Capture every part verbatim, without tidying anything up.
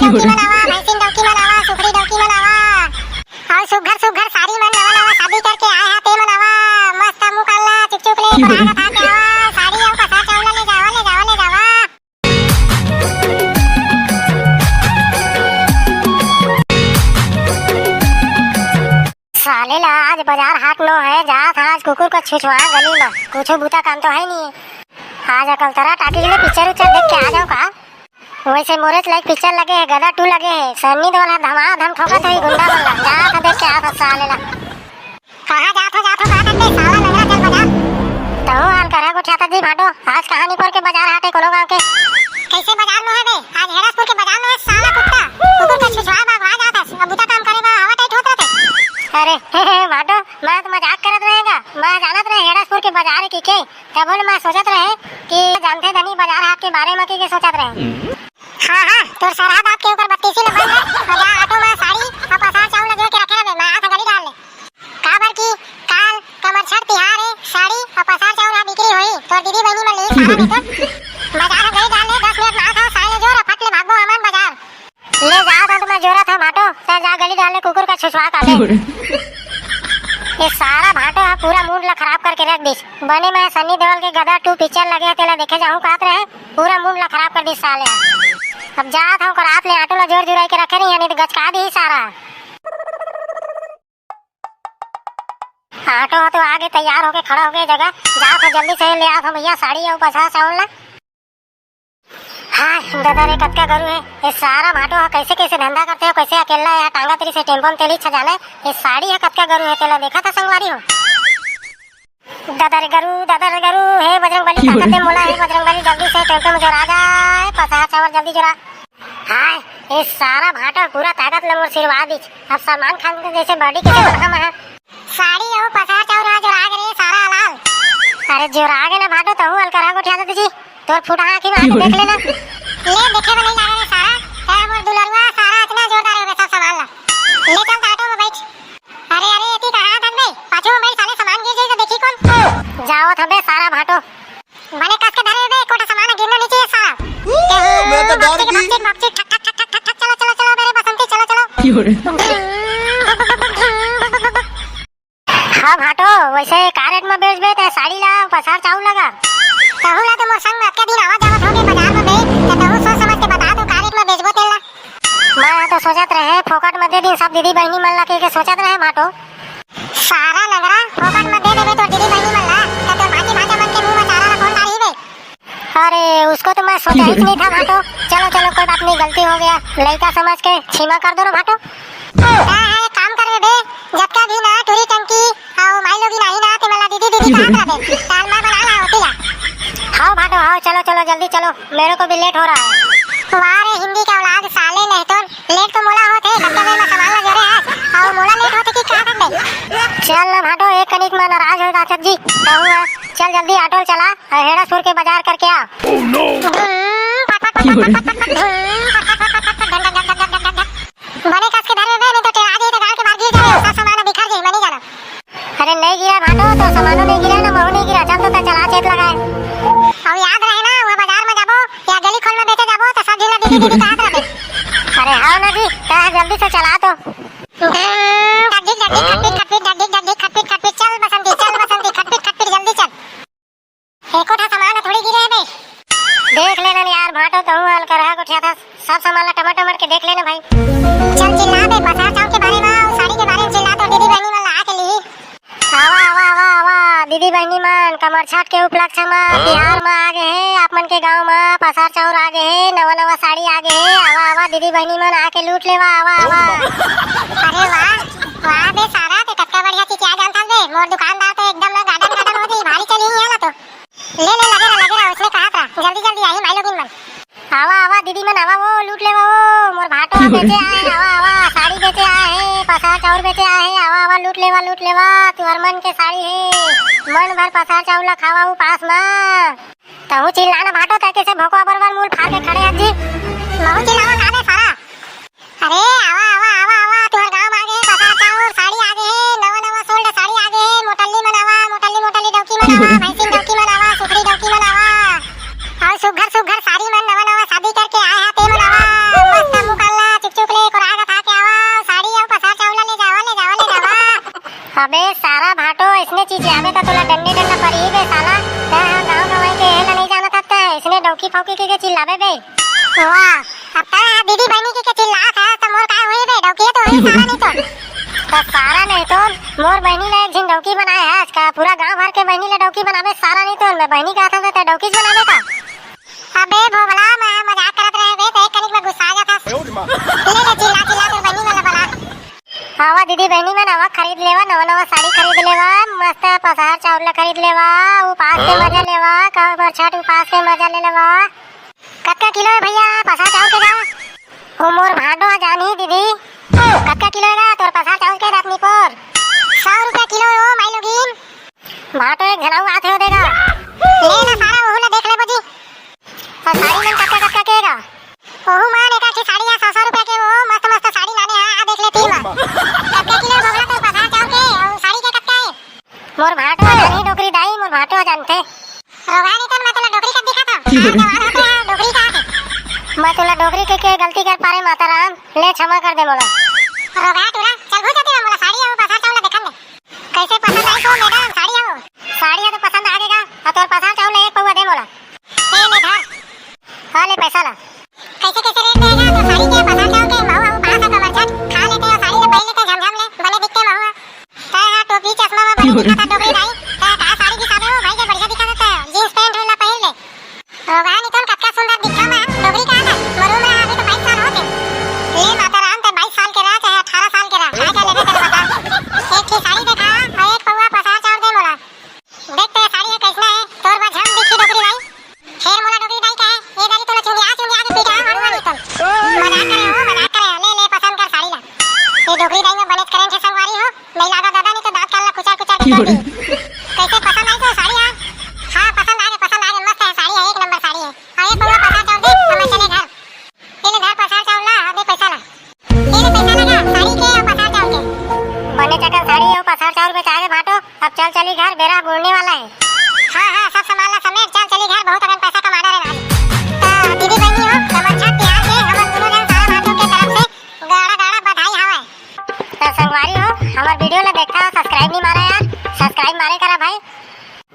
डौकी मन आवा, भैंसिन डौकी मन आवा, सुखरी डौकी मन आवा। अउ सुघर सुघर साड़ी मन नवा नवा शादी करके आए हा ते मन आवा। मस्त मुंह कान ला चुक चुक ले कोरा कथा के आवा। साड़ी अउ पसार चाउर ला ले जावा, ले जावा, ले जावा। साले ला आज बाजार हाट नो हे, जात हा आज कुकुर का छुछवा गली मा। कुछु बूता काम तो हे नहीं। आज अकलतरा टाकीज में पिक्चर उच्चर देख के आ जाऊं का? वैसे मोरेच लाइक पिक्चर लगे हे, गदर टू लगे हे। सन्नी देओल हा धमाधम ठोकत होही गुंडा मन ला। जात हा देख के आत हा साले ला। कहाँ जात हो, जात हो, कहाँ तक बे? साला लंगड़ा चल बजा। तहूँ हाल करा गोठियाता जी भाटो। आज कहाँ निपोर के बाजार हाट हे कोनो गाँव के? कैसे बाजार में है बे? आज हेड़सपुर के बाजार में है साला कुत्ता। कुकुर के छुछवा भागवा जात हस। अब बुता काम करे बा हवा टाइट होत रहते। अरे भाटो, मैं तो मजाक करत रहेगा। मैं जानत रहे हेड़सपुर के बाजार हे कि के। तब बोले मैं सोचत रहे कि जानते धनी बाजार हाट के बारे में के, के सोचत रहे। हाँ, हाँ, तोर सरहा बाप के ऊपर बत्तीसी ल बंद कर। जा ऑटो में साड़ी अउ पसार चाउर ल जोर के रखे रहे, मैं आत हा गली डाल ले। काबर की काल कमरछठ तिहार हे, साड़ी अउ पसार चाउर ह बिक्री होही, तोर दीदी बहिनी मन ले सारा बेचन। बाजार ह गली डाल ले, दस मिनट में आत हा, साड़ी ल जोर, फट ले भागबो हमन बाजार। ले जा, दंत में जोरत हा भाटो, तैं जा गली डाल ले, कुकुर का छुछवा का ले। ये सारा भाटो ह पूरा मूड ला खराब करके रख दिस। बने मैं सन्नी देओल के गदर टू पिक्चर लगे हे, तेला देखे जाहूं कहत रहे, पूरा मूड ला खराब कर दिस साले ह। अब जात हूं, करात ले ऑटो ला जोर जुराई के रखे नहीं, नहीं तो गचका दिही सारा। ऑटो ह तो आगे तैयार होके खड़ा होके जगह जात ह, जल्दी से ले आत ह भैया साड़ी अउ पसार चाउर ला। हाय ददा रे, कतका गरू हे। ये सारा भाटो ह कैसे कैसे धंधा करथे, कैसे अकेला हे, टांगा तरी से टेम्पो में तेली छजाना हे। ये साड़ी ह कतका गरू हे, तेला देखा था संगवारी हो। ददा रे गरू, ददा रे गरू, हे बजरंग बली, ताकत दे मोला, हे बजरंग बली, जल्दी से टेम्पो में जोरा जाए, पसार चाउर जल्दी जोरा। हाय, ये सारा भाटो पूरा ताकत ले मोर सिरवा दिस। अब सलमान खान के जैसे बॉडी के जैसे बना महा। साड़ी अउ पसार चाउर ह जोरा गे रे सारा लाल। अरे जोरा गे ना भाटो, तहूँ अलकरहा गोठियात हस जी। तोर फूटा आँखी में आके देख लेना। ले देखे में नहीं लागे रे सारा। ए मोर दुलरुआ सारा अतना जोरदार होगे सब सामान ला। ले चल त ऑटो में बैठ। अरे, अरे, एती कहाँ थन बे? पाछू में बैठ साले, सामान गिर जाई त देखी कौन? जावत हबे सारा भाटो। बने कस के धरे बे, कोटा सामान गिरना नहीं चाहिए साला। मैं तो डर गई। भक्सी, भक्सी, ठक, ठक, ठक, ठक, ठक, चलो, चलो, चलो, मेरे बसंती, चलो, चलो। हाँ भाटो, वैसे का रेट में बेचबे ते साड़ी ला, पसार चाउर ला? तहूँ ला तो मोर संग में अतका दिन आवत जावत होगे बाजार में बे, त तहूँ सोच समझ के बता तो का रेट में बेचबो तेला। मैं तो सोचत रहे फोकट में दे दिन सब दीदी बहिनी मन ला के, के सोचत रहे भाटो। सारा नगरा फोकट में दे देबे तोर दीदी बहिनी मन ला, त तोर भांजी भांजा मन के मुंह में चारा ला कौन डारही बे? अरे, उसको तो मैं सोचा ही नहीं था भाटो। चलो, चलो, कोई बात नहीं, गलती हो गया, लइका समझ के क्षमा कर दो रे भाटो। हाँ, हाँ, एक काम करबे बे, जतका भी ना टूरी टंकी अउ माई लोगिन आही ना, ते मन ला दीदी, दीदी कहत रहिबे, ताल मैं बना ला होती ला। हाव भाटो, हाव, चलो, चलो, जल्दी चलो, मेरे को भी लेट हो रहा है। वाह रे हिंदी के औलाद, साले नहीं तो लेट तो मोला होत हे, कतका बेर में सामान ला जोरे हस, अउ मोला लेट होत हे कि का करबे? चल ना भाटो, एक कनिक में नाराज हो जाथस जी, कहूँ चल जल्दी ऑटो चला, अउ हेड़ासपुर के बाजार करके आ। बने कस के धर में बे, नहीं तो टेढ़ा जाही त गाड़ के बाहर गिर जाबे, सब सामान बिखर जाही, मैं नहीं जाना। अरे नहीं गिरा भाटो, तो सामानो नहीं गिरा ना, महू नहीं गिरा, चल तो तैं चला चेत लगाए। अब याद रहे ना, वो बाजार में जाबो या गली खोल में बेचे जाबो, तो सब झिल्ला दीदी दीदी कहत रहबे। अरे हाँ ना जी, तैं जल्दी से चला तो। डगडिग डगडिग खटपिट खटपिट, डगडिग डगडिग खटपिट खटपिट, चल बसंती, चल बसंती, खटपिट खटपिट, जल्दी चल। एको ठा सामान थोड़ी गिरे हे बे। देख लेना यार भाटो, तहूँ अलकरहा गोठियाथस, सब सामान ला टमर टमर के देख लेना भाई। चल चिल्ला बे, पसार चाउर के बारे में अउ साड़ी के बारे में चिल्ला, तो दीदी बहिनी मन ला आके ली। आवा, आवा, आवा, आवा, दीदी बहिनी मन, कमरछठ के उपलक्ष्य म तिहार म आ गे हे, आप मन के गांव म पसार चाउर आ गे हे, नवा नवा साड़ी आ गे हे, आवा, आवा, दीदी बहिनी मन आके लूट लेवा, आवा, आवा। अरे वाह, वाह बे सारा, ते कतका बढ़िया चिचिया जानथस बे, मोर दुकानदार तो एकदम ना गार्डन गार्डन हो जाही, भारी चली ही है ना तो। ले, ले, लगे रह, लगे रह, उसने कहा था, जल्दी, जल्दी आही माई लोगिन मन। आवा, आवा, दीदी मन, आवा, वो लूट लेवा, वो मोर भाटो बेचे आए, आवा, आवा, साड़ी बेचे आए हे, पसार चाउर बेचे आए हे, आवा, आवा, लूट लेवा, लूट लेवा, तुहर मन के साड़ी हे, मन भर पसार चाउर ला खावा उपास मा। तहूँ चिल्ला ना भाटो, तैं कैसे भोकवा बरोबर मूल फाड़ के खड़े हस जी। महू चिल्लावा का बे सारा? अरे आवा, आवा, आवा, आवा, तुहर गांव आ गे, पसार चाउर, साड़ी आ गे हे, नवा नवा सोल्ड साड़ी आ गे हे, मोटल्ली मन आवा, मोटल्ली मोटल्ली डौकी मन आवा, भैंसिन डौकी मन आवा, सुखरी डौकी मन आवा, अउ सुघर सुघर साड़ी मन नवा नवा शादी करके आए हा ते मन आवा, मस्त मुकाला फौकी के, के चिल्लाबे बे। वाह, अब तैं ह दीदी बहिनी के, के चिल्लात हस, त मोर काय होही बे? डौकी तो होही, सारा नहीं तो। त सारा नहीं तो मोर बहिनी ला एक झिन डौकी बनाए हस का? पूरा गांव भर के बहिनी ला डौकी बनाबे, सारा नहीं तो। मैं बहिनी कहत हंव त तैं डौकी बनाबे का? अबे भोभला, मैं मजाक करत रहेंव बे, तैं एक कनिक में गुस्सा जात हस। ले, ले, चिल्ला, चिल्ला, तोर बहिनी मन ला बला। आवा दीदी बहिनी मन, आवा, खरीद लेवा, नवा नवा साड़ी खरीद लेवा, मस्त पसहर चाउर ला खरीद लेवा, उपास के मजा लेवा, काबर छठ उपास के मजा ले लेवा। कतका किलो हे भैया पसहर चाउर के गा? ओ मोर भांटो ह जानही दीदी। कतका किलो हे गा तोर पसहर चाउर के रत्नीपुर? सौ रुपया किलो हे ओ माईलोगिन। भांटो एक झन अउ आत हे ओ दे गा। ले ना सारा, ओहू ला देख ले बजी। अउ साड़ी मन कतका कतका के गा? ओहू मन एक आठी साड़ी हे सौ सौ रुपया के, ओ मस्त मस्त साड़ी लाने हे, आ देख ले तीर मा। कतका किलो हे भोभला तोर पसहर चाउर के, अउ साड़ी के कतका हे? मोर भांटो ह जानही डोकरी दाई, मोर भांटो ह जानथे। रोगहा नितन, मैं तोला डोकरी कस दिखत हंव? यार जवान होके हा डोकरी कहाथे। मैं तोला डोकरी कहिके गलती कर पारेंव माता राम, ले क्षमा कर दे मोला। रोगहा टूरा, चल घुस जाती, मोला साड़ी अउ पसहर चाउर ला देखन दे। कइसे पसंद आइस ओ मैडम साड़ी ह? साड़ी ह तो पसंद आ गे गा, अउ तोर पसहर चाउर ला एक पउवा दे मोला। ए ले धर। हाँ, ले पैसा ला। कइसे कइसे रेट देहे गा तो साड़ी के, पसहर चाउर के? महू अउ पास हे कमर छठ, खा लेते अउ साड़ी ला पहिर लेते झमझम ले, बने दिखते महू। तैं ह टोपी चश्मा मा बने दिखत हस डोकरी दाई। तैं ह का साड़ी बिसाबे ओ भाई, के बढ़िया दिखत हे, जींस पैंट ला पहिर ले। रोगहा नितन, कतका सुंदर दिखथंव मैं, डोकरी कहाथस? मोर उमर अभी तो बाईस साल होथे। ले माता राम, तैं बाईस साल के रह चाहे अठारह साल के रह, काय काय लेबे तेला बता। एक ठी साड़ी देखा अउ एक पउवा पसहर चाउर दे मोला। देख तो ये साड़ी ह कइसना हे, तोर बर झन दिखही डोकरी दाई। फेर मोला डोकरी दाई कहे, ए दारी तोला चुंदिया चुंदिया के पीटहूं हड़ुआ नितन। मजाक करे हंव, मजाक करे हंव, ले ले पसंद कर साड़ी ला। ए डोकरी दाई में बनेच करेंट हे संगवारी हो, नहीं लादा दादा नहीं तो दांत कान ला कुचर कुचर के तोड़ दिही। कइसे पसंद आइस ओ साड़ी ह? हाँ पसंद आ गे, पसंद आ गे, मस्त हे साड़ी ह, एक नंबर साड़ी ह। अउ एक पउवा पसहर चाउर दे, अब मैं चलेंव घर। ए ले धर पसहर चाउर ला, अउ दे पैसा ला। ए ले पैसा ला गा, साड़ी के अउ पसहर चाउर के। बने चकन साड़ी अउ पसहर चाउर बेचा गे भांटो, अब चल चली घर, बेरा बुड़ने वाला हे। हाँ, हाँ, सब सामान ला समेट, चल चली घर, बहुत अकन पैसा कमा डारेन आज। त दीदी बहिनी हो, कमर छठ तिहार के हमन दूनों झन सारा भांटो के तरफ से गाड़ा गाड़ा बधाई हवय। त संगवारी हो, हमर video ला देखा, subscribe नहीं मारा यार, subscribe मारे करा भाई।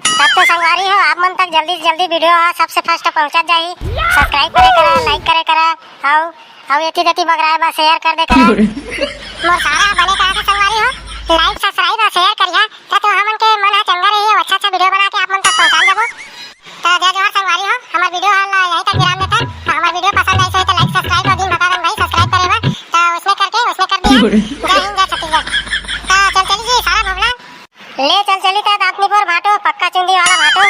तब तो संगवारी हो, आप मन तक जल्दी से जल्दी video ह सबसे first पहुंचत जाही। Subscribe करे करा, like करे करा, अउ, अउ एती तेती बगराए बर share कर दे करा। मोर सारा बने कहा था संगवारी हो, like, subscribe अउ share करिहा, त तो हमन के मन ह चंगा रही अउ अच्छा अच्छा video बना के आप मन तक पहुंचा देबो। त जय जोहार संगवारी हो, हमर video ह ला यहीं तक विराम देथन। त हमर video पसंद आइस होही त like, subscribe अउ दिन बता देन भाई, subscribe करे बर। त उसने करके, उसने कर दिया। जय हिंद, जय छत्तीसगढ़। त चल चली जी सारा भोभला। ले चल चली त दांतनीपुर भांटो, पक्का चुंदी वाला भांटो।